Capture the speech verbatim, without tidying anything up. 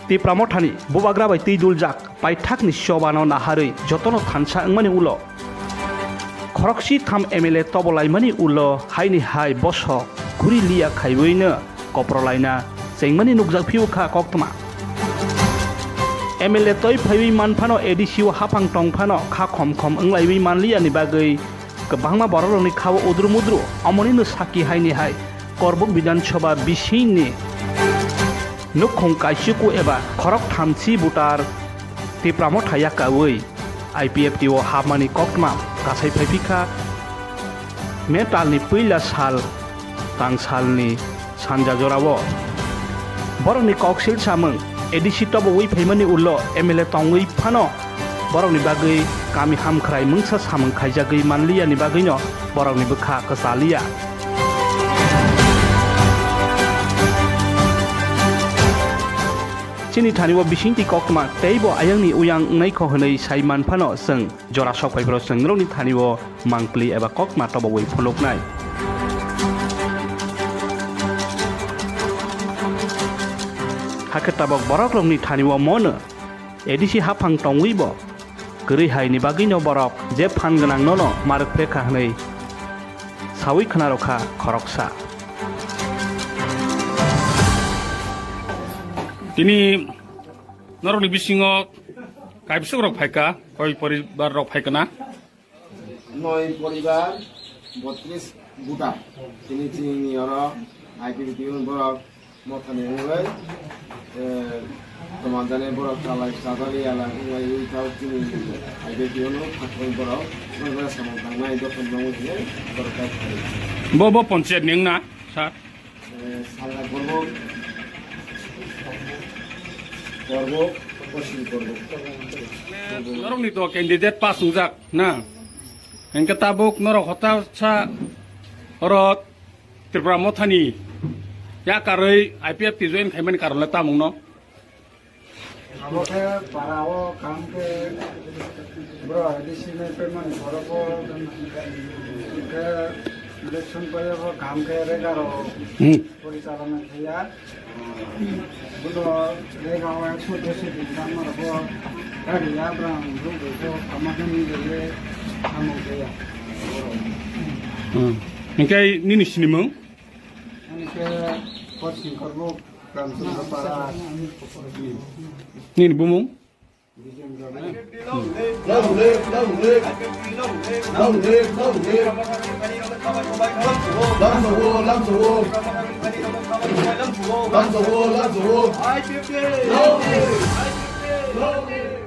Tipra Mothani bubagra bai twi duljak paithakni chobano naharwi jotono thansa wngmani ulo khorokchi tham M L A tobolaimani ulo haini hai bosok guri liya khaiwino koprolaina chengmani nukjak phio kha koktwma. M L A toi phaiwi man phano A D C o haphang tong phano kha khom khom wnglaiwi manliyani bagwi kwbangma borokrokni khao udru mudru. Omonino sakki haini hai Korbuk Bidhan Sabha bisingni nukhung kaisuku eba khorok thamchi butar Tipra Motha yakaui I P F T o hapmani koktwma kasai phaiphikha. May talni puila sal tangsalni sanja jorao borokni koksil samung A D C toboui phaimani ulo M L A tongwi phano borokni bagwi kami hamkhrai mungsa samung khaijagwi manliyani bagwino borokni bwkha kwchaliya. Chini thani o bisingtwi koktwma teibo ayangni uyang wngnaikho hwnwi sai man phano chwng jora sok phaiphuru chwng norokni thani o mangpli eba koktwma toboui phunuknai. Hakhe tabok borokrokni thani o mono A D C haphang tongwibo kwrwi haini bagwino borok je phan gwnang nono marwk phekha hwnwi saui khwnarokha khoroksa. Tini norokni bisingo kaibwswk rok phaikha, koi poribar rok phaikha na? Noi poribar, botris buta. Tini chini oro I P F T ni borok mothani wngwi, eh, tomanjani borok chalai chajali yala wngwi thao chini I P F T no phakhwrang borok, borok samung tangnai dophani mangwi hinwi borok kaiphai. Bo, bo ponchayat ni wngna, sir? Eh, Salnai Korbuk, Korbuk, Poschim Korbuk. Norokni to candidate pass wngjak na? Hingke tabuk norok hota sa oro Tripura Mothani yakarwi I P F T join khaimani karon le tamung no? Abo khe para o kaham khe bro A D C ni payment borok o khe election pai o kaham khe rega rok Hmm. porichalona khe ya. Buno rega o ekso deshi din dan ma rok o gari ya brang ruk rok o kama khe ni de ye samung khe ya. Hmm. Hingke nini sinimung? Ani khe Poschim Korbuk. Nini bumung? Long live, long live, long live, long live. Lamsa wo, lamsa wo. Lamsa wo, lamsa wo. Long live, long live.